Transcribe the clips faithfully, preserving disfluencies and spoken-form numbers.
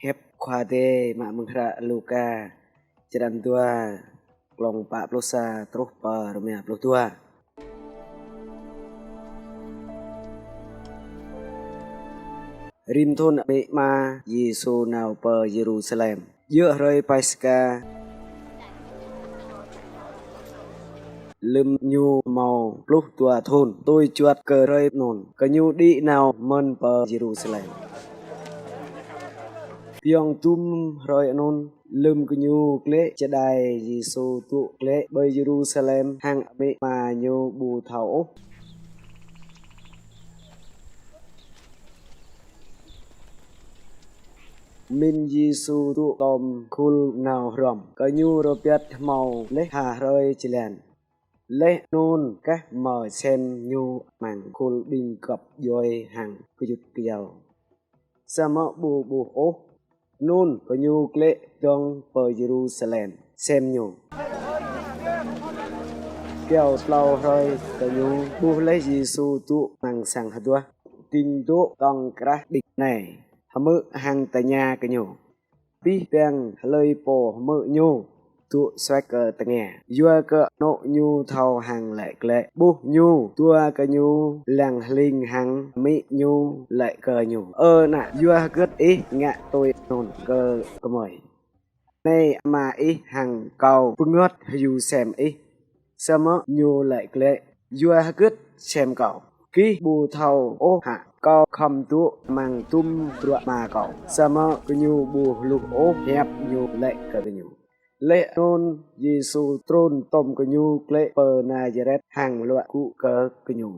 Hiăp Khua Adai mă mơ̆ng hră Luka, črăn dua, klŏng pă pluh sa truh pơ rơma pluh dua. Rĭm thŭn amĭ ama Yêsu nao pơ Yêrusalem. Djơ̆ hrơi Paskha, lơ̆m ñu hmâo pluh dua thŭn, tui juăt kơ hrơi anŭn, gơñu đĭ nao mơ̆n pơ Yêrusalem. Pioh dŭm hrơi anŭn, lơ̆m gơñu glaĭ, čơđai Yêsu dŏ glaĭ ƀơi Yêrusalem hăng amĭ ama ñu ƀu thâo ôh. Mĭn Yêsu dŏ tŏm khul nao hrom, gơñu rơbat hmâo laih ha hrơi jơlan. Laih anŭn gah mơ̆ sem ñu amăng khul ƀing gŏp djuai hăng gơyut gơyâo, samơ̆ ƀu ƀuh ôh. Anŭn gơñu glaĭ dơ̆ng pơ Yêrusalem sem ñu. Kyâo tlâo hrơi gơñu ƀuh laih Yêsu dŏ amăng sang hơduah, ding dŏ tŏng krah đĭ anai, hmư̆ hăng tơña gơñu: Abih bang hlơi pô hmư̆ ñu? Dŏ suek kơ tơngia. Yua kơ anŏ ñu thâo hăng laĭ glaĭ. Ƀuh ñu, dua gơñu lăng hling hăng amĭ ñu laĭ kơ ñu: Ơ ană, yua hơget ih ngă tui anŭn kơ gơmơi? Anai ama ih hăng kâo bơngơ̆t hyu sem ih. Samơ̆ ñu laĭ glaĭ: Yua hơget sem kâo? Gih ƀu thâo ôh hă, kâo khŏm dŏ amăng dŭm bruă ama kâo? Samơ̆ gơñu ƀu hluh ôh hiăp ñu laĭ kơ gơñu. Laih anŭn Yêsu trŭn tŏm gơñu glaĭ pơ Nazaret hăng luă gŭ kơ gơñu.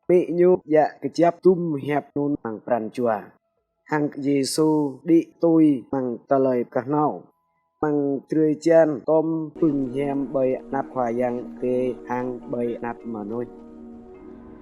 Amĭ ñu djă kơjăp dŭm hiăp anŭn amăng pran jua. Hăng Yêsu đĭ tui amăng tơlơi kơhnâo, amăng drơi jan tŏm pưng hiam ƀơi anăp Khua Yang Adai hăng ƀơi anăp mơnuih.